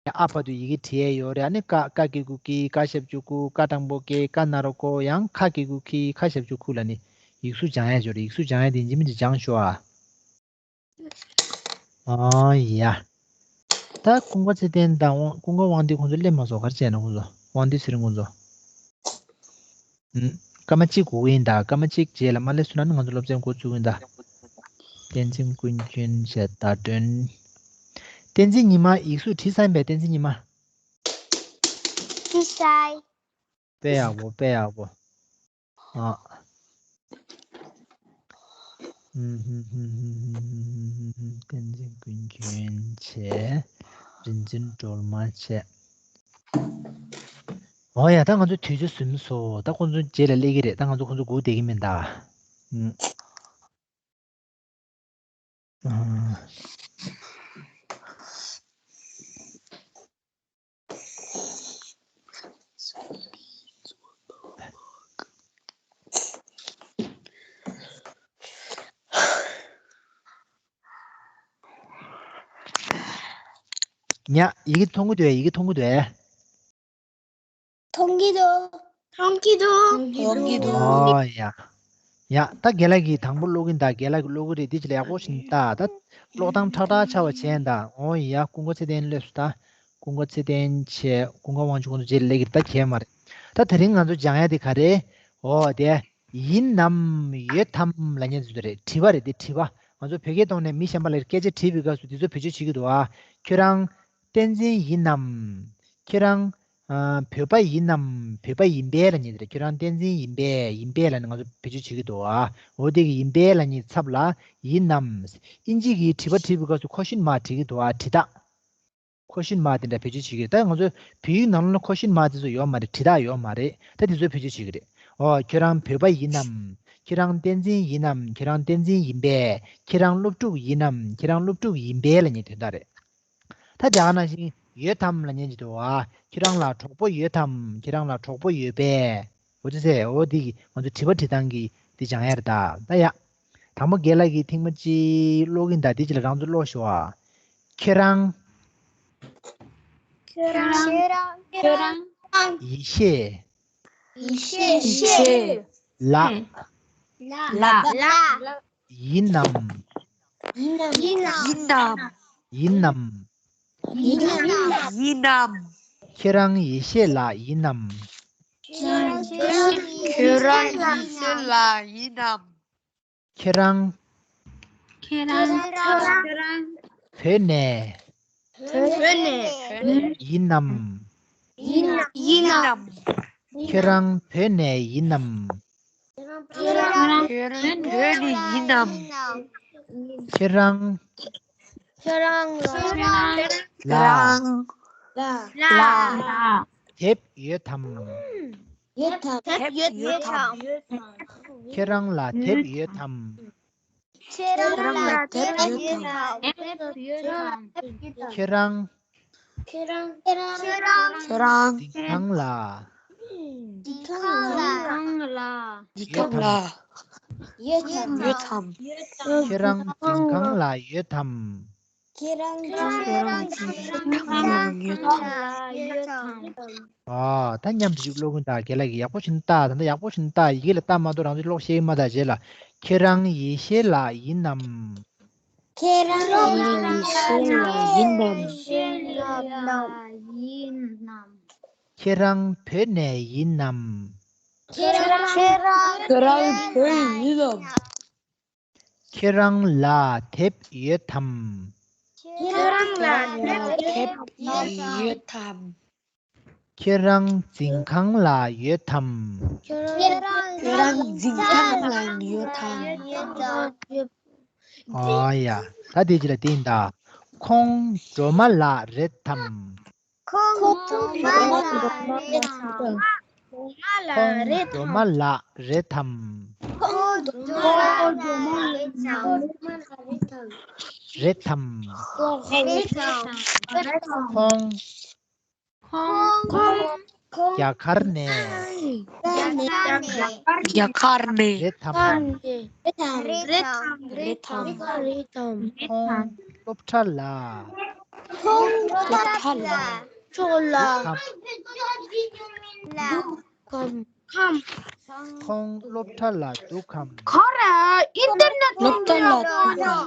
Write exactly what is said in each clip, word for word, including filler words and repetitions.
ཨ་བར་དུ་ཡི་གེ་བྲིས་ཡས་ཡོད་རེད། ཨ་ནི་ཀ། ཀ་གི་གུ་ཀི། ཀ་ཞབས་ཀྱུ་ཀུ། ཀ་དང་པོ་ཀེ། ཀ་ན་རོ་ཀོ། ཡང་ཁ་གི་གུ་ཁི། ཁ་ཞབས་ཀྱུ་ཁུ་ལ་ནི་ཡིག་གཟུགས་སྦྱང་ཡས་ཡོད་རེད། ཡིག་གཟུགས་སྦྱང་ཡས་དེ་ཡིན་གཅིག་མིན་གཅིག་སྦྱང་ཤོག་ཨ། ཨ་ཡ། ད་ཀུན་དགའ་ཚེ་བརྟན་དང་དབང་། ཀུན་དགའ་དབང་འདུས་ཁོང་ཚོ་སླེབས་མ་སོང་། ག་རེ་བྱས་ན་ཁོང་ཚོ། དབང་འདུས་ཚེ་རིང་ཁོང་ཚོ། ཨུམ། སྐར་མ་གཅིག་སྒུག་གི་ཡིན་ད། སྐར་མ་གཅིག་རྗེས་ལ་མ་སླེབས་སོང་ན་ནི་ང་ཚོ་སློབ་ཚན་འགོ་བཙུགས་ཀྱི་ཡིན་ད། བསྟན་འཛིན་ཀུན་མཁྱེན་བྱས་ཟླ་སྒྲོན། བསྟན་འཛིན་ཉི་མ་ཡིག་གཟུགས་བྲིས་ཚར་ཡིན་པས། བསྟན་འཛིན་ཉི་མ། བྲིས་ཚར། དཔེ་ཡག་པོ། དཔེ་ཡག་པོ། ཨ། ཧུམ་ཧུམ། བསྟན་འཛིན་ཀུན་མཁྱེན་བྱས། རིག་འཛིན་སྒྲོལ་མ་བྱས། འོ་ཡ། ད་ང་ཚོ་དུས་ཚོད་ཟིན་སོང་། ད་ཁོང་ཚོ་རྗེས་ལ་སླེབས་ཀྱི་རེད། ད་ང་ཚོ་ཁོང་ཚོ་སྒུག་བསྡད་ཀྱི་མིན་ད། ཨུམ། ཨ། ཉ། ཡི་གེ་མཐོང་གི་འདུག་ཨེ། ཡི་གེ་མཐོང་གི་འདུག་ཨེ། མཐོང་གི་འདུག་མཐོང་གི་འདུག་མཐོང་གི་འདུག་ཨོ་ཡ། ཡ། ད་རྒན་ལགས་ཀྱིས་དང་པོ་ཀློག་གིན་ད། རྒན་ལགས་ཀྱིས་ཀློག་གི་རེད། འདི་ཅི་ལ་ཡག་པོ་ཞིག་ལྟ་ད། ཀློག་སྟངས་ཁྲག་ཁྲག་ཆགས་པ་བྱས་ད། ཨོ་ཡ། ཀུན་དགའ་ཚེ་བརྟན་སླེབས་སོང་ད། ཀུན་དགའ་ཚེ་བརྟན་བྱས། ཀུན་དགའ་དབང་ཕྱུག་ཁོང་ཚོ་རྗེས་ལ་སླེབས་ཀྱི་རེད། ད་གལ་མ་རེད། ད་དེ་རིང་ང་ཚོ་སྦྱང་ཡ་དེ་ག་རེ། ཨོ་དེ། ཡིན་ནམ་ཡོད་དམ་ལབ་མཁན་ཚོ་རེད། དྲི་བ་རེད་དེ། དྲི་བ། ང་ཚོ་བོད་སྐད་ཐོག་ནས་མི་གཞན་པ་ལ་སྐད་ཆ་དྲིས་པའི་སྐབས་སུ་འདི་ཚོ་བེད་སྤྱོད་བྱེད་ཀྱི་འདུག་ཨ། ཁྱོད་རང་བསྟན་འཛིན་ཡིན་ནམ། ཁྱོད་རང་། ཨ། བོད་པ་ཡིན་ནམ། བོད་པ་ཡིན་པས་ལབ་མཁན་དེ་རེད། ཁྱོད་རང་བསྟན་འཛིན་ཡིན་པས། ཡིན་པས་ལབ་ནས་ང་ཚོ་བེད་སྤྱོད་བྱེད་ཀྱི་འདུག་ཨ། འོ་དེ་གི་ཡིན་པས་ལབ་མཁན་ཚབ་ལ་ཡིན་ནམ། ཨིན་ཇི་གི་དྲི་བ་དྲིས་པའི་སྐབས་སུ་ཁོ་ཤིན་མར་བྲིས་ཀྱི་འདུག་ཨ། དྲི་རྟགས། ཁོ་ཤིན་མར་དེ་འདྲ་བེད་སྤྱོད་བྱེད་ཀྱི་ཡོད། ད་ང་ཚོ་བོད་ཡིག་ནང་ལོགས་ན་ཁོ་ཤིན་མར་དེ་ཚོ་ཡོད་མ་རེད། དྲི་རྟགས་ཡོད་མ་རེད། ད་དེ་ཚོ་བེད་སྤྱོད་བྱེད་ཀྱི་རེད། ཨོ། ཁྱོད་རང་བོད་པ་ཡིན་ནམ། ཁྱོད་རང་བསྟན་འཛིན་ཡིན་ནམ། ཁྱོད་རང་བསྟན་འཛིན་ཡིན་པས། ཁྱོད་རང་སློབ་ཕྲུག་ཡིན་ནམ། ཁྱོད་རང་སློབ་ཕྲུག་ཡིན་པས་ལབ་མཁན་དོན་དག་རེད། ད་རྒྱ་གར་ནང་བཞིན་ཡོད་དམ་ལབ་མཁན་ཅིག་འདུག་ཨ། ཁྱོད་རང་ལ་གྲོགས་པོ་ཡོད་དམ། ཁྱོད་རང་ལ་གྲོགས་པོ་ཡོད་པས། འོ་ཙི་ཙི། འོ་འདི་གི་ང་ཚོ་དྲི་བ་དྲི་སྟངས་ཀྱི་འདི་སྦྱང་ཡ་རེད་ད། ད་ཡ། དང་པོ་རྒན་ལགས་ཀྱིས་ཐེངས་མ་གཅིག་ཀློག་གིན་ད། འདི་ཅི་ལ་རང་ཚོ་ཀློག་ཤོག་ཨ། ཁྱེད་རང་། ཁྱེད་རང་། ཁྱེད་རང་། ཡེ་ཤེས། ཡེ་ཤེས། ལ། ལ། ཡིན་ནམ། ཡིན་ནམ། ཡིན་ནམ། ཡིན་ནམ། ཡིན་ནམ། ཁྱེད་རང་ཡེ་ཤེས་ལགས་ཡིན་ནམ། ཁྱེད་རང་་ཡེ་ཤེས་ལགས་ཡིན་ནམ། ཁྱེད་རང་། ཁྱེད་རང་། བོད་ནས། བོད་ནས། ཡིན་ནམ། ཡིན་ནམ། ཁྱེད་རང་བོད་ནས་ཡིན་ནམ། ཁྱེད་རང་བོད་ནས་ཡིན་ནམ། ཁྱེད་རང་། ཁྱེད་རང་ལ། ལ། ལ། དེབ་ཡོད་དམ། ཡོད་དམ། དེབ་ཡོད་དམ། ཁྱེད་རང་ལ་དེབ་ཡོད་དམ། ཁྱེད་རང་ལ་དེབ་ཡོད་དམ། ཁྱེད་རང་། ཁྱེད་རང་། ཁྱེད་རང་། ཁྱེད་རང་། འཛིན་ཁང་ལ། འཛིན་ཁང་ལ། འཛིན་ཁང་ལ། ཡོད་དམ། ཡོད་དམ། ཁྱེད་རང་འཛིན་ཁང་ལ་ཡོད་དམ། ཁྱེད་རང་འཛིན་ཁང་ལ་ཡོད་དམ། ཨ། ད་མཉམ་དུ་ཅིག་ཀློག་གིན་ད། རྒན་ལགས་ཀྱིས་ཡག་པོ་ཞིག་ལྟ། ད་ལྟ་ཡག་པོ་ཞིག་ལྟ། ཡི་གེ་ལ་ལྟ་མ་གཏོགས་རང་ཚོས་ཀློག་ཤེས་ཀྱི་མ། ད་རྗེས་ལ། ཁྱེད་རང་ཡེ་ཤེས་ལགས་ཡིན་ནམ། ཁྱེད་རང་ཡེ་ཤེས་ལགས་ཡིན་ནམ། ཁྱེད་རང་བོད་ནས་ཡིན་ནམ། ཁྱེད་རང་བོད་ཡིན་ནམ། ཁྱེད་རང་ལ་དེབ་ཡོད་དམ། ཁྱེད་རང་ལ་དེབ་ཡོད་དམ། ཁྱེད་རང་འཛིན་ཁང་ལ་ཡོད་དམ། ཁྱེད་རང་འཛིན་ཁང་ལ་ཡོད་དམ། ཨ་ཡ། ད་དེ་ཅི་ལ་བསྟན་ད། ཁོང་སྒྲོལ་མ་ལགས་རེད་དམ། ཁོང་སྒྲོལ་མ་ལགས་རེད་དམ། ཁོང་སྒྲོལ་མ་ལགས་རེད་དམ། ཁོང་སྒྲོལ་མ་ལགས་རེད་དམ། རེད་དམ། རེད་དམ། ཁོང་། ཁོང་། ཁོང་། རྒྱ་གར་ནས། རྒྱ་གར་ནས། རེད་དམ། རེད་དམ། རེད་དམ། ཁོང་སློབ་གྲྭ་ལ། ཁོང་སློབ་གྲྭ་ལ། ཕྱོགས་ལ། ཁམས། ཁམས། ཁམས། ཁོང་སློབ་གྲྭ་ལ་འདུག་གམ། ག་རེ། ཨིན་ཊར་ནེཊ་སློབ་གྲྭ་ལ་འདུག་གམ།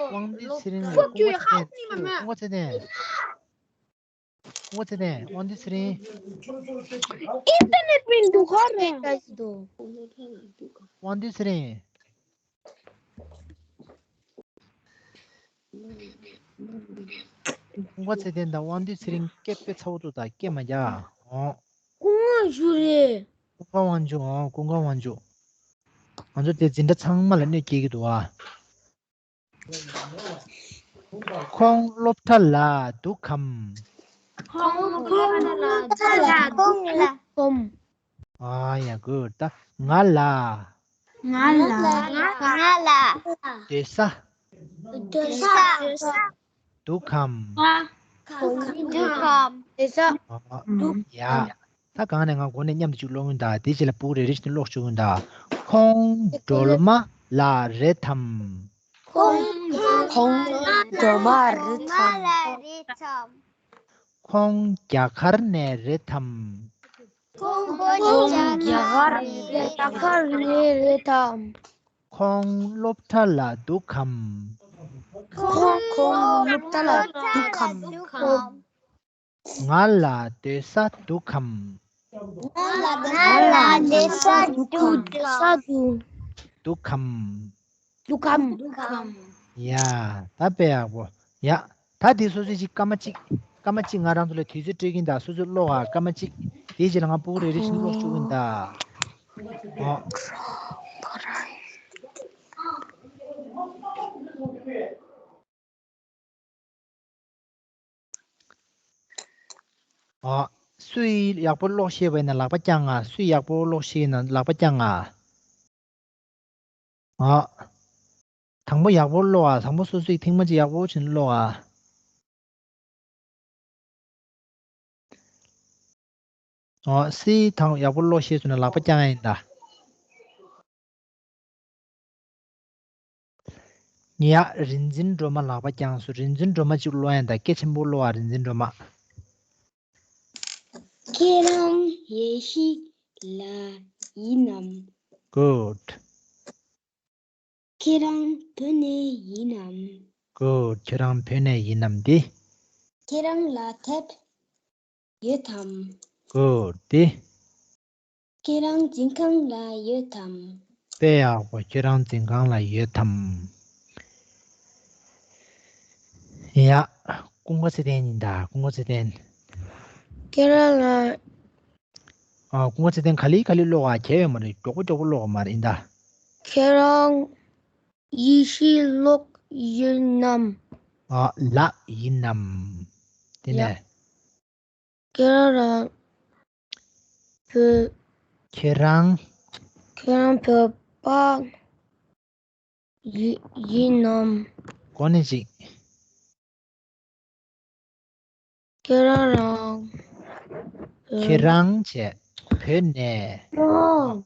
དབང་འདུས་ཚེ་རིང་ལ་སྐུ་ངོ་ཚེ་བརྟན། སྐུ་ངོ་ཚེ་བརྟན། སྐུ་ངོ་ཚེ་བརྟན། དབང་འདུས་ཚེ་རིང་། ཨིན་ཊར་ནེཊ་མི་འདུག་ག་རེ། དབང་འདུས་ཚེ་རིང་། ཀུན་དགའ་ཚེ་བརྟན་དང་དབང་འདུས་ཚེ་རིང་སྐད་དཔེ་ཚ་བོ་འདུག་ད་སྐད་མ་རྒྱག་ཨོ། ཀུན་དགའ་བཟོ་རེད། ཀུན་དགའ་དབང་ཕྱུག་ཨོ་ཀུན་དགའ་དབང་ཕྱུག་ང་ཚོ་དེ་འཛིན་གྲྭ་ཚང་མ་ལ་གནོད་སྐྱེལ་གྱི་འདུག་ཨ། ཁོང་སློབ་གྲྭ་ལ་འདུག་གམ། ཁོང་སློབ་གྲྭ་ལ་འདུག་གམ། ཨ་ཡ་གུ་ད་ང་ལ། ང་ལ། ང་ལ། སྡོད་ས། སྡོད་ས། འདུག་གམ། འདུག་གམ། སྡོད་ས། ཡ། ད་གང་ནས་ང་འགོ་ནས་མཉམ་དུ་ཅིག་ཀློག་ཡིན་ད། དེ་རྗེས་ལ་ཕྲུ་གུ་རེ་རེ་བཞིན་ཀློག་བཅུག་ཡིན་ད། ཁོང་སྒྲོལ་མ་ལགས་རེད་དམ། ཁོང་སྒྲོལ་མ་རེད་དམ། ཁོང་རྒྱ་གར་ནས་རེད་དམ། ཁོང་རྒྱ་གར་ནས་རྒྱ་གར་ནས་རེད་དམ། ཁོང་སློབ་གྲྭ་ལ་འདུག་གམ། ཁོང་ཁོང་སློབ་གྲྭ་ལ་འདུག་གམ། ང་ལ་སྡོད་ས་འདུག་གམ། ང་ལ་སྡོད་ས་འདུག་གམ། འདུག་གམ། འདུག་གམ། ཡ། ད་དཔེ་ཡག་པོ། ཡ། ད་དེ་སོ་སོའི་ཅིག་སྐར་མ་གཅིག་སྐར་མ་གཅིག་ང་རང་ཚོ་ལ་དུས་ཚོད་སྤྲོད་ཀྱིན་ད། སོ་སོས་ཀློག་ཨ་སྐར་མ་གཅིག་དེའི་རྗེས་ལ་ང་ཕྲུ་གུ་རེ་རེ་བཞིན་ཀློག་བཅུག་གིན་ད། ཨོ། ཨོ། སུས་ཡག་པོ་ཀློག་ཤེས་པ་ཡིན་ན་ལག་པ་བརྐྱངས་ཨ། སུས་ཡག་པོ་ཀློག་ཤེས་ཡིན་ན་ལག་པ་བརྐྱངས་ཨ། ཨོ། དང་པོ་ཡག་པོ་ཀློག་ཨ། དང་པོ་སོ་སོས་ཐེངས་མ་གཅིག་ཡག་པོ་བྱས་ནས་ཀློག་ཨ། ཨོ། སུས་དང་ཡག་པོ་ཀློག་ཤེས་སོང་ན་ལག་པ་བརྐྱང་ཡ་ཡིན་ད། ཡ། རིག་འཛིན་སྒྲོལ་མ་ལག་པ་བརྐྱངས་སོང་། རིག་འཛིན་སྒྲོལ་མ་གཅིག་ཀློག་ཡ་ཡིན་ད། སྐད་ཆེན་པོ་ཀློག་ཨ། རིག་འཛིན་སྒྲོལ་མ། ཁྱེད་རང་ཡེ་ཤེས་ལགས་ཡིན་ནམ། Good. ཁྱེད་རང་བོད་ནས་ཡིན་ནམ། Good. ཁྱེད་རང་བོད་ནས་ཡིན་ནམ་འདི། ཁྱེད་རང་ལ་དེབ་ཡོད་དམ། Good. འདི། ཁྱེད་རང་འཛིན་ཁང་ལ་ཡོད་དམ། དཔེ་ཡག་པོ། ཁྱེད་རང་འཛིན་ཁང་ལ་ཡོད་དམ། ཡ། ཀུན་དགའ་ཚེ་བརྟན་ཡིན་ད། ཀུན་དགའ་ཚེ་བརྟན། ཁྱེད་རང་ལ། ཨ། ཀུན་དགའ་ཚེ་བརྟན་ག་ལེ་ག་ལེ་ཀློག་ཨ། གལ་ཡོད་མ་རེད། མགྱོགས་པོ་མགྱོགས་པོ་ཀློག་མ་རེད་ཡིན་ད། ཁྱེད་རང་ཡེ་ཤེས་ལགས་ཡིན་ནམ། ཨ། ལགས་ཡིན་ནམ། དེ་ནས། ཡ། ཁྱེད་རང་བོད། ཁྱེད་རང་། ཁྱེད་རང་བོད་པ་ཡི་ཡིན་ནམ། གོ་ནས་ཅིག་ཁྱེད་རང་རང་། ཁྱེད་རང་བྱས། བོད་ནས། ཨོ།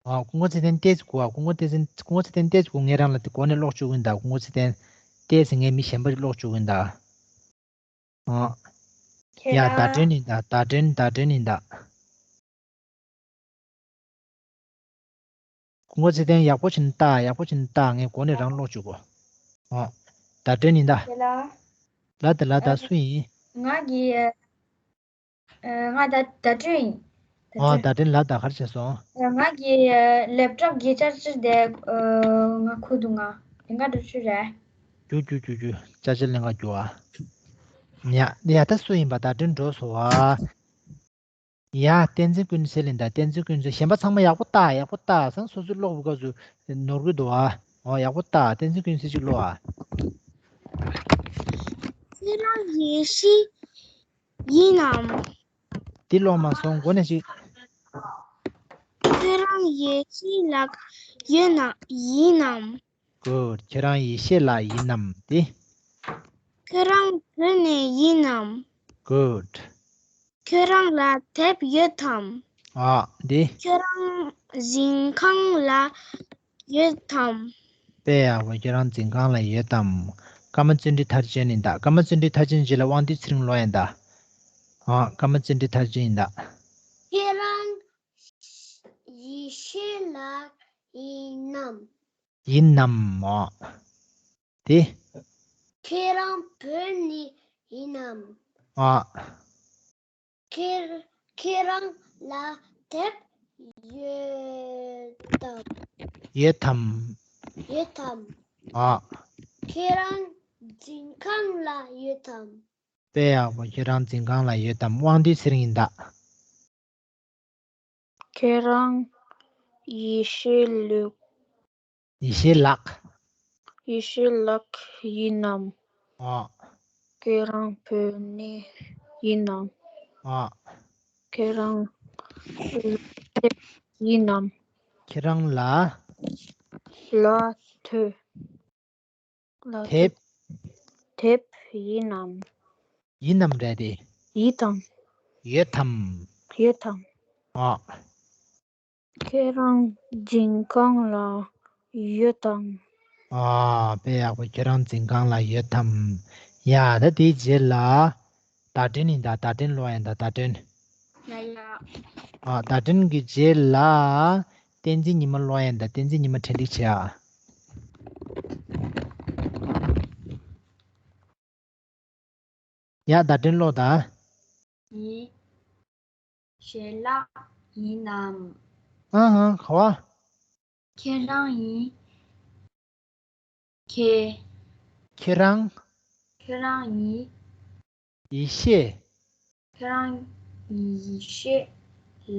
ཨ། ཀུན་དགའ་ཚེ་བརྟན་ཏོག་ཙམ་སྒུག་ཨ། ཀུན་དགའ་ཚེ་བརྟན། ཀུན་དགའ་ཚེ་བརྟན་ཏོག་ཙམ་སྒུག་ངས་རང་ལ་དེ་སྒོ་ནས་ཀློག་བཅུག་གིན་ད། ཀུན་དགའ་ཚེ་བརྟན་ཏོག་ཙམ། ངས་མི་གཞན་པ་ཞིག་ཀློག་བཅུག་གིན་ད། ཨ། ཁྱེད་ཡ། རང་བརྡ་སྤྲོད་ཡིན་ད། བརྡ་སྤྲོད། བརྡ་སྤྲོད་ཡིན་ད། ཀུན་དགའ་ཚེ་བརྟན་ཡག་པོ་བྱས་ནས་ལྟ། ཡག་པོ་བྱས་ནས་ལྟ། ངས་སྒོ་ནས་རང་ཀློག་བཅུག་གོ། ཨ། བརྡ་སྤྲོད་ཡིན་ད། ཁྱེད་ལ། ལ་ད་ལ་ད། ཨ། སུ་ཡིན། ང་གི། ཨ། ང་ད་བརྡ་སྤྲོད་ཡིན། ཨོ། བརྡ་སྤྲོད་ལ་ད་ག་རེ་བྱས་སོང་། ང་གི་ལེབ་ཊོབ་ཀྱི་ཅར་ཇར་དེ་ང་ཁུག་འདུག་ང་ལེན་ག་འགྲོ་རྒྱུ་རེད། རྒྱུགས་རྒྱུགས་རྒྱུགས་རྒྱུགས། ཅར་ཇར་ལེན་ག་རྒྱུགས་ཨ། ཡ་ཡ། ད་སུ་ཡིན་པ། བརྡ་སྤྲོད་འགྲོ་སོང་ཨ། ཡ། བསྟན་འཛིན་ཀུན་གསལ་ཡིན་ད། བསྟན་འཛིན་ཀུན་གསལ། གཞན་པ་ཚང་མ་ཡག་པོ་ལྟ། ཡག་པོ་ལྟ། སང་སོ་སོའི་ཀློག་པའི་སྐབས་སུ་ནོར་གི་འདུག་ཨ། ཨོ། ཡག་པོ་ལྟ། བསྟན་འཛིན་ཀུན་གསལ་ཅིག་ཀློག་ཨ། ཁྱེད་རང་ཡེ་ཤེས་ཡིན་ནམ། འདི་ཀློག་མ་སོང་། སྒོ་ནས་ཅིག་ཁྱེད་རང་ཡེ་ཤེས་ལགས་ཡོད་ན་ཡིན་ནམ། Good. ཁྱེད་རང་ཡེ་ཤེས་ལགས་ཡིན་ནམ་འདི། ཁྱེད་རང་བོད་ནས་ཡིན་ནམ། Good. ཁྱེད་རང་ལ་དེབ་ཡོད་དམ། ཨ། འདི། ཁྱེད་རང་འཛིན་ཁང་ལ་ཡོད་དམ། དཔེ་ཡག་པོ། ཁྱེད་རང་འཛིན་ཁང་ལ་ཡོད་དམ། ཀརྨ་བརྩོན་འགྲུས་མཐར་བྱོན་ཡིན་ད། ཀརྨ་བརྩོན་འགྲུས་མཐར་བྱོན་རྗེས་ལ་དབང་འདུས་ཚེ་རིང་ཀློག་ཡིན་ད། ཨ། ཀརྨ་བརྩོན་འགྲུས་མཐར་བྱོན་ཡིན་ད། ཁྱེད་རང་ཡེ་ཤེས་ལགས་ཡིན་ནམ། ཡིན་ནམ། ཨ། དེ། ཁྱེད་རང་བོད་ནས་ཡིན་ནམ། ཨ། ཁྱེད་ཁྱེད་རང་ལ་དེབ་ཡོད་དམ། ཡོད་དམ། ཡོད་དམ། ཨ། ཁྱེད་རང་འཛིན་ཁང་ལ་ཡོད་དམ། དཔེ་ཡག་པོ། ཁྱེད་རང་འཛིན་ཁང་ལ་ཡོད་དམ། དབང་འདུས་ཚེ་རིང་ཡིན་ད། ཁྱེད་རང་ཡེ་ཤེས་ལགས། ཡེ་ཤེས་ལགས། ཡེ་ཤེས་ལགས་ཡིན་ནམ། ཨ། ཁྱེད་རང་བོད་ནས་ཡིན་ནམ། ཨ། ཁྱེད་རང་ལ་དེབ་ཡིན་ནམ། ཁྱེད་རང་ལ། ལ་དེབ། ལ་དེབ། དེབ་ཡིན་ནམ། ཡིན་ནམ་རེད་དེ། ཡིན་དམ། ཡོད་དམ། ཡོད་དམ། ཨ། ཁྱེད་རང་འཛིན་ཁང་ལ་ཡོད་དམ། ཨ། དཔེ་ཡག་པོ། ཁྱེད་རང་འཛིན་ཁང་ལ་ཡོད་དམ། ཡ། ད་དེའི་རྗེས་ལ་བརྡ་དོན་ཡིན་ད། བརྡ་དོན་ཀློག་ཡིན་ད། བརྡ་དོན། ཡ་ཡ། ཨ། བརྡ་དོན་གྱི་རྗེས་ལ་བསྟན་འཛིན་ཉི་མ་ཀློག་ཡིན་ད། བསྟན་འཛིན་ཉི་མ་གྲ་སྒྲིག་བྱེད་ཨ། ཡ། བརྡ་དོན་ཀློག་ད། ཡེ་ཤེས་ལགས་ཡིན་ནམ། ཨ་ཧ། ག་བ། ཁྱེད་རང་ཡིན། ཁྱེད། ཁྱེད་རང་། ཁྱེད་རང་ཡིན། ཡེ་ཤེས། ཁྱེད་རང་ཡེ་ཤེས་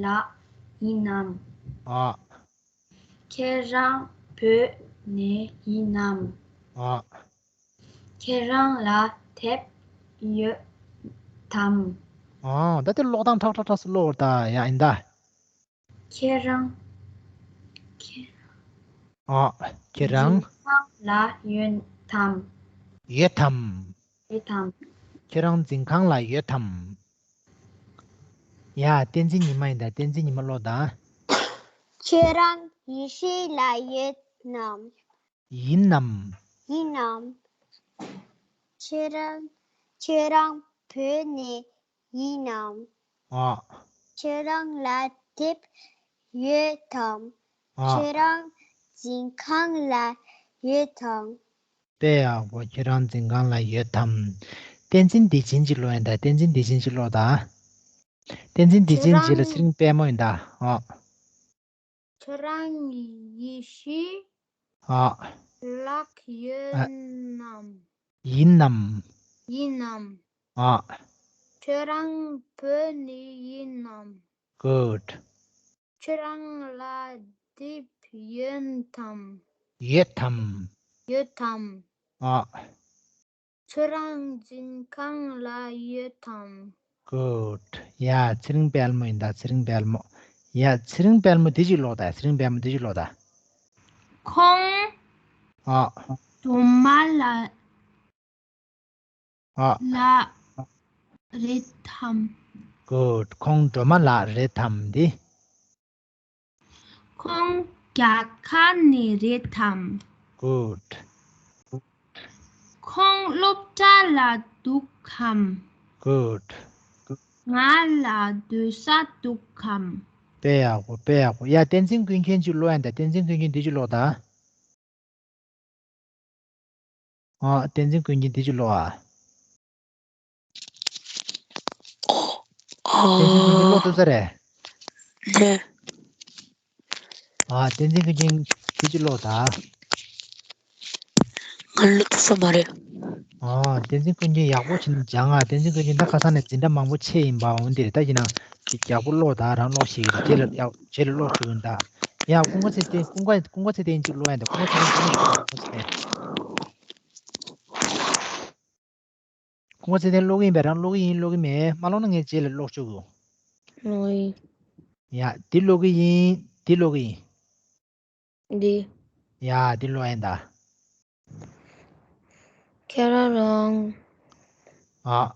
ལགས་ཡིན་ནམ། ཨ། ཁྱེད་རང་བོད་ནས་ཡིན་ནམ། ཨ། ཁྱེད་རང་ལ་དེབ་ཡོད་དམ། ཨ། ད་དེ་ཀློག་སྟངས་ཁྲག་ཁྲག་ཁྲག་སུ་ཀློག་ད། ཡ་ཡིན་ད། ཁྱེད་རང་། ཁྱེད། ཨ། ཁྱེད་རང་། འཛིན་ཁང་ལ་ཡོད་དམ། ཡོད་དམ། ཡོད་དམ། ཁྱེད་རང་འཛིན་ཁང་ལ་ཡོད་དམ། ཡ། བསྟན་འཛིན་ཉི་མ་ཡིན་ད། བསྟན་འཛིན་ཉི་མ་ཀློག་ད། ཁྱེད་རང་ཡེ་ཤེས་ལགས་ཡོད་ནམ། ཡིན་ནམ། ཡིན་ནམ། ཁྱེད་རང་ཁྱེད་རང་བོད་ནས་ཡིན་ནམ། ཨ། ཁྱེད་རང་ལ་དེབ་ཡོད་དམ། ཨ། ཁྱེད་རང་འཛིན་ཁང་ལ་ཡོད་དམ། དཔེ་ཡག་པོ། ཁྱེད་རང་འཛིན་ཁང་ལ་ཡོད་དམ། བསྟན་འཛིན་བདེ་ཆེན་གྱིས་ཀློག་ཡིན་ད། བསྟན་འཛིན་བདེ་ཆེན་གྱིས་ཀློག་ད། བསྟན་འཛིན་བདེ་ཆེན་རྗེས་ལ་ཚེ་རིང་དཔལ་མོ་ཡིན་ད། ཨ། ཁྱེད་རང་ཡེ་ཤེས་ཨ། ལགས་ཡོད་ཨ། ནམ། ཡིན་ནམ། ཡིན་ནམ། ཨ། ཁྱེད་རང་བོད་ནས་ཡིན་ནམ། Good། ཁྱེད་རང་ལ་དེབ་ཡོད་དམ། ཡོད་དམ། ཡོད་དམ། ཨ། ཁྱེད་རང་འཛིན་ཁང་ལ་ཡོད་དམ། Good། ཡ། ཚེ་རིང་དཔལ་མོ་ཡིན་ད། ཚེ་རིང་དཔལ་མོ། ཡ། ཚེ་རིང་དཔལ་མོ་དེ་ཅིག་ཀློག་ད། ཚེ་རིང་དཔལ་མོ་དེ་ཅིག་ཀློག་ད། ཁོང་ཨ། སྒྲོལ་མ་ལགས་ཨ། ལགས་རེད་དམ། Good། ཁོང་སྒྲོལ་མ་ལགས་རེད་དམ་དེ། ཁོང་རྒྱ་གར་ནས་རེད་དམ། Good། ཁོང་སློབ་གྲྭ་ལ་འདུག་གམ། Good། ང་ལ་སྡོད་ས་འདུག་གམ། དཔེ་ཡག་པོ། དཔེ་ཡག་པོ། ཡ། བསྟན་འཛིན་ཀུན་མཁྱེན་གྱིས་ཀློག་ཡིན་ད། བསྟན་འཛིན་ཀུན་མཁྱེན་དེ་ཅིག་ཀློག་ད། ཨ། བསྟན་འཛིན་ཀུན་མཁྱེན་དེ་ཅིག་ཀློག་ཨ། བསྟན་འཛིན་ཀུན་མཁྱེན་ཀློག་ཐུབ་ས་རེད། ལགས། ཨ། བསྟན་འཛིན་ཀུན་མཁྱེན་དེ་ཅིག་ཀློག་ད། ང་ཀློག་ཐུབ་ས་མ་རེད། ཨ། བསྟན་འཛིན་ཀུན་མཁྱེན་ཡག་པོ་བྱས་ནས་སྦྱང་ཨ། བསྟན་འཛིན་ཀུན་མཁྱེན་ད་ཁ་སང་ནས་འཛིན་གྲྭ་མང་པོ་ཆད་ཡིན་པ། འོན་ཏེ་ད་ཡིན་ན་ཡག་པོ་ཀློག་ད། རང་ཀློག་ཤེས་ཀྱི་རེད། རྗེས་ལ་ཡག་རྗེས་ལ་ཀློག་ཐུབ་ཡིན་ད། ཡ། ཀུན་དགའ་ཚེ་བརྟན། ཀུན་དགའ་ཀུན་དགའ་ཚེ་བརྟན་ཅིག་ཀློག་ཡིན་ད། ཀུན་དགའ་ཚེ་བརྟན་ཀློག་ཡིན་ད། ཀུན་དགའ་ཚེ་བརྟན་ཀློག་གི་ཡིན་པས། རང་ཀློག་གི་ཡིན་ཀློག་གི་མེད། མ་ཀློག་ན་ངས་རྗེས་ལ་ཀློག་བཅུག་གོ། ཀློག་ཡིན། ཡ། འདི་ཀློག་གི་ཡིན། འདི་ཀློག་གི་ཡིན། འདི། ཡ། འདི་ཀློག་ཡིན་ད། ཁྱེད་རང་ཨ།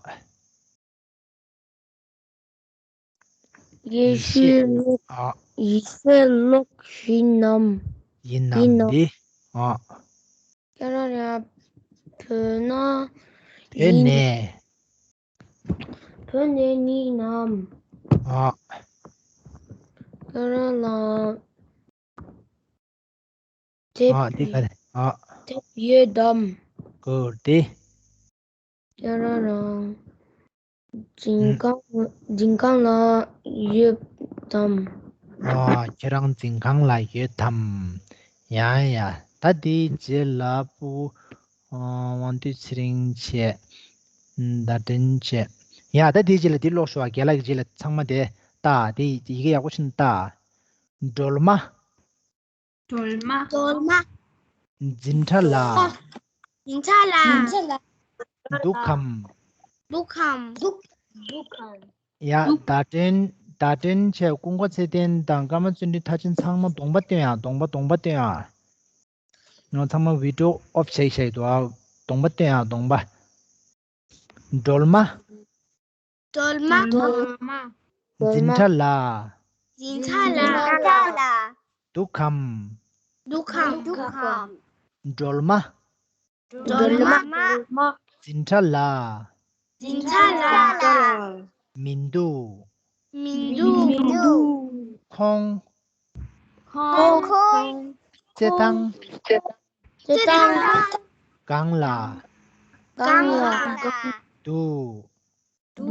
ཡེ་ཤེས་ཀློག་ཨ། ཡེ་ཤེས་ཀློག་ཡིན་ནམ། ཡིན་ནམ་ཡིན་ནམ། འདི། ཨ། ཡ་ར་ར། བོད་ན། བོད་ནས། བོད་ནས་ཡིན་ནམ། ཨ། ཡ་ར་ལ། དེབ། ཨ། དེ་ག་རེ། ཨ། དེབ་ཡོད་དམ། གོ་དེ། ཡ་ར་རང་འཛིན་ཁང་འཛིན་ཁང་ལ་ཡོད་དམ། ཨ། ཁྱེད་རང་འཛིན་ཁང་ལ་ཡོད་དམ། ཡ་ཡ། ད་དེའི་རྗེས་ལ་སྤུ་གུ། ཨ། དབང་འདུས་ཚེ་རིང་བྱས། བརྡ་འཕྲིན་བྱས། ཡ། ད་དེའི་རྗེས་ལ་དེ་ཀློག་ཤོག་ཨ། རྒན་ལགས་ཀྱི་རྗེས་ལ་ཚང་མ་དེ་ལྟ། དེ་ཡི་གེ་ཡག་པོ་ཞིག་ལྟ། སྒྲོལ་མ། སྒྲོལ་མ། སྒྲོལ་མ། འཛིན་གྲྭ་ལ། འཛིན་གྲྭ་ལ། འདུག་གམ། འདུག་གམ། འདུག་གམ། ཡ། བརྡ་འཕྲིན་བརྡ་འཕྲིན་བྱས། ཀུན་དགའ་ཚེ་བརྟན་དང་ཀརྨ་བརྩོན་འགྲུས་མཐར་ཕྱིན་ཚང་མ་གདོང་པ་སྟོན་ཡ། གདོང་པ་གདོང་པ་སྟོན་ཡ། ང་ཚང་མ་བི་ཌིའོ་ཨོཕ་བྱས་བཞག་འདུག་ཨ། གདོང་པ་སྟོན་ཡ། གདོང་པ། སྒྲོལ་མ། སྒྲོལ་མ། སྒྲོལ་མ། འཛིན་གྲྭ་ལ། འཛིན་གྲྭ་ལ། འཛིན་གྲྭ་ལ། འདུག་གམ། འདུག་གམ། འདུག་གམ། སྒྲོལ་མ། སྒྲོལ་མ། འཛིན་གྲྭ་ལ། འཛིན་གྲྭ་ལ། མི་འདུག་མི་འདུག་ཁོང་། ཁོང་། ཁོང་། བརྩེ་ཐང་། བརྩེ་ཐང་། སྒང་ལ། སྒང་ལ། འདུག་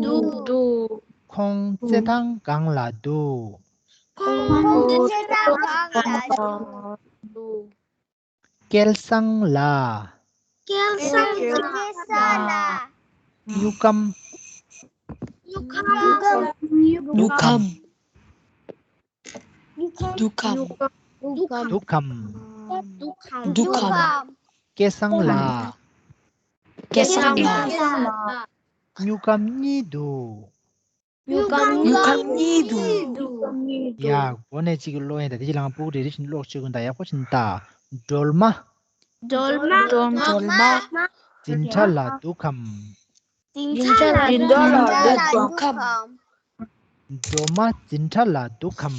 འདུག་ཁོང་བརྩེ་ཐང་སྒང་ལ་འདུག་ཁོང་བརྩེ་ཐང་སྒང་ལ་འདུག་སྐལ་བཟང་ལ། སྐལ་བཟང་ལ། སྙུག་གམ། སྙུག་གམ། སྙུག་གམ། འདུག་གམ། འདུག་གམ། འདུག་གམ། སྐལ་བཟང་ལ། སྐལ་བཟང་ལ། སྙུག་གམ་གཉིས་འདུག་སྙུག་གམ་གཉིས་འདུག་ཡ། འགོ་ནས་གཅིག་གི་ཀློག་ཡིན་ད། དེ་ཅི་ལང་སྤུ་གུ་རེ་རེ་བཞིན་ཀློག་བཅུག་གི་ཡིན་ད། ཡག་པོ་བྱས་ནས་ལྟ། སྒྲོལ་མ། སྒྲོལ་མ། འཛིན་གྲྭ་ལ་འདུག་གམ། འཛིན་གྲྭ་ལ་འདུག་གམ། སྒྲོལ་མ་འཛིན་གྲྭ་ལ་འདུག་གམ།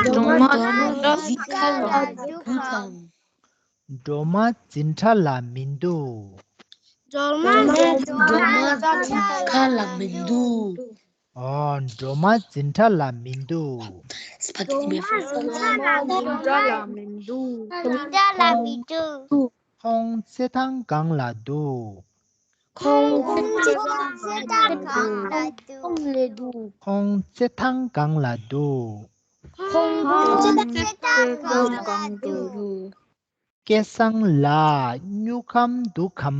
སྒྲོལ་མ། སྒྲོལ་མ་འཛིན་གྲྭ་ལ་འདུག་གམ། སྒྲོལ་མ་འཛིན་གྲྭ་ལ་མི་འདུག་སྒྲོལ་མ་འཛིན་གྲྭ་ལ་མི་འདུག་ཨོ། སྒྲོལ་མ་འཛིན་གྲྭ་ལ་མི་འདུག་སྒྲོལ་མ་འཛིན་གྲྭ་ལ་མི་འདུག་འཛིན་གྲྭ་ལ་མི་འདུག་ཁོང་བརྩེ་ཐང་སྒང་ལ་འདུག་ཁོང་བརྩེ་ཐང་སྒང་ལ་འདུག་ཁོང་བརྩེ་ཐང་སྒང་ལ་འདུག་ཁོང་བརྩེ་ཐང་སྒང་ལ་འདུག་སྐལ་བཟང་ལགས། སྙུག་གམ་འདུག་གམ།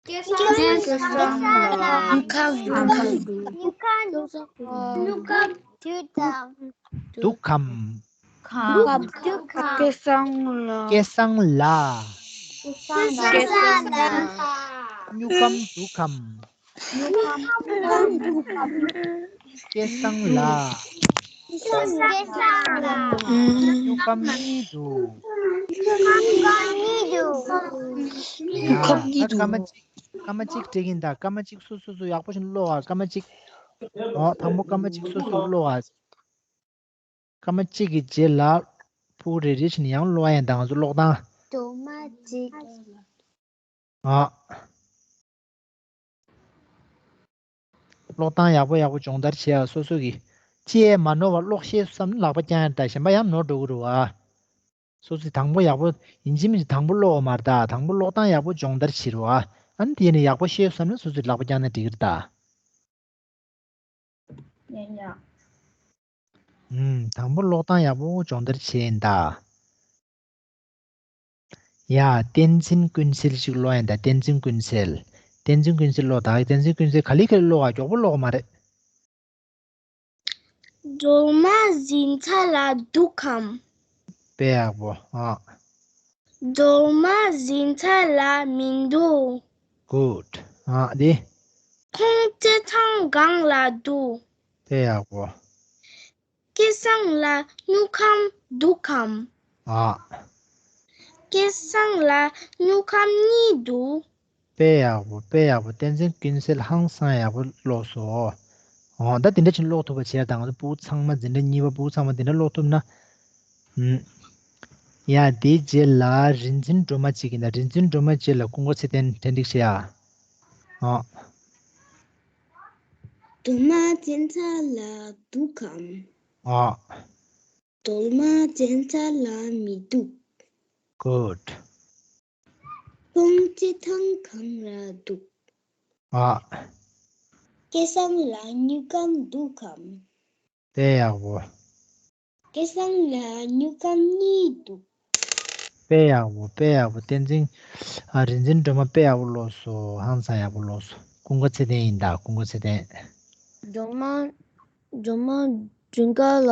སྐལ་བཟང་ལགས། སྙུག་གམ་འདུག་གམ། སྙུག་གམ་འདུག་གམ། སྙུག་གམ་འདུག་གམ། འདུག་གམ། འདུག་གམ། སྐལ་བཟང་ལགས། སྐལ་བཟང་ལགས། སྐལ་བཟང་ལགས། སྙུག་གམ་འདུག་གམ། སྐལ་བཟང་ལགས། སྙུག་གམ་གཉིས་འདུག་ཡ། ད་སྐར་མ་གཅིག་སྐར་མ་གཅིག་སྤྲད་ཀྱིན་ད། སྐར་མ་གཅིག་སོ་སོ་སོ་ཡག་པོ་ཞིག་ཀློག་ཨ། སྐར་མ་གཅིག་ཨོ། དང་པོ་སྐར་མ་གཅིག་སོ་སོ་ཀློག་ཨ། སྐར་མ་གཅིག་གི་རྗེས་ལ་ཕྲུ་གུ་རེ་རེ་བཞིན་ཡང་ཀློག་ཡ་ཡིན་ད། ང་ཚོ་ཀློག་སྟངས། སྒྲོལ་མ་གཅིག་ཨ། ཀློག་སྟངས་ཡག་པོ་ཡག་པོ་སྦྱོང་བརྡར་བྱེད་ཡ། སོ་སོ་གི་ཅི་ཡས་མ་ནོར་བ་ཀློག་ཤེས་སོང་བསམ་ན་ལག་པ་བརྐྱང་ཡ་ད། གཞན་པ་ཡང་ནོར་འགྲོ་གི་རེད་བ། སོ་སོས་དང་པོ་ཡག་པོ་ཡིན་གཅིག་མིན་གཅིག་དང་པོ་ཀློག་དགོས་མ་རེད་ད། དང་པོ་ཀློག་སྟངས་ཡག་པོ་སྦྱོང་བརྡར་བྱེད་རོགས་ཨ། ཨ་ནི་དེ་ནས་ཡག་པོ་ཤེས་སོང་བསམ་ན་སོ་སོས་ལག་པ་བརྐྱངས་ན་འགྲིག་གི་རེད་ད། ཡ་ཡ། ཨུམ། དང་པོ་ཀློག་སྟངས་ཡག་པོ་སྦྱོང་བརྡར་བྱེད་ཡིན་ད། ཡ། བསྟན་འཛིན་ཀུན་གསལ་ཞིག་ཀློག་ཡིན་ད། བསྟན་འཛིན་ཀུན་གསལ། བསྟན་འཛིན་ཀུན་གསལ་ཀློག་ད། བསྟན་འཛིན་ཀུན་གསལ་ག་ལེ་ག་ལེ་ཀློག་ཨ། མགྱོགས་པོ་ཀློག་མ་རེད། སྒྲོལ་མ་གཟན་ཆག་ལ་འདུག་གམ། དཔེ་ཡག་པོ་ཨ། སྒྲོལ་མ་གཟན་ཆག་ལ་མི་འདུག Good ཨ། དེ། ཁོང་བརྩེ་ཐང་སྒང་ལ་འདུག་དཔེ་ཡག་པོ། སྐལ་བཟང་ལ་སྨྱུག་ཁམ་འདུག་གམ། ཨ། སྐལ་བཟང་ལ་སྨྱུག་ཁམ་གཉིས་འདུག་དཔེ་ཡག་པོ། དཔེ་ཡག་པོ། བསྟན་འཛིན་ཀུན་གསལ་ཧང་སང་ཡག་པོ་ཀློག་སོང་། འོ་ད་དེ་འདྲ་ཅིག་ཀློག་ཐུབ་པ་བྱས་དང་། ང་ཚོ་ཕྲུ་གུ་ཚང་མ་འཛིན་གྲྭ་གཉིས་པ་ཕྲུ་གུ་ཚང་མ་དེ་འདྲ་ཀློག་ཐུབ་ན། ཨུམ། ཡ་དེའི་རྗེས་ལ་རིག་འཛིན་སྒྲོལ་མ་གཅིག་ཡིན་ད། རིག་འཛིན་སྒྲོལ་མ་གཅིག་ལ་ཀུན་དགའ་ཚེ་བརྟན་གྲ་སྒྲིག་བྱེད་ཡ། ཨོ། གདོང་དམར་བཙན་ཚ་ལ་འདུག་གམ། ཨོ། རྡོལ་མ་བཙན་ཚ་ལ་མི་འདུག good ཁོང་བྱེ་ཐང་གང་ལ་འདུག་ཨོ། སྐལ་བཟང་ལ་སྨྱུག་སྒམ་འདུག་གམ། དཔེ་ཡག་པོ། སྐལ་བཟང་ལ་སྨྱུག་སྒམ་གཉིས་འདུག་དཔེ་ཡག་པོ་དཔེ་ཡག་པོ། བསྟན་འཛིན། ཨ་རིག་འཛིན་སྒྲོལ་མ་དཔེ་ཡག་པོ་ཀློག་སོང་། ཧང་སང་ཡག་པོ་ཀློག་སོང་། ཀུན་དགའ་ཚེ་བརྟན་ཡིན་ད། ཀུན་དགའ་ཚེ་བརྟན། སྒྲོལ་མ། སྒྲོལ་མ་སྒྲོལ་དཀར་ལ།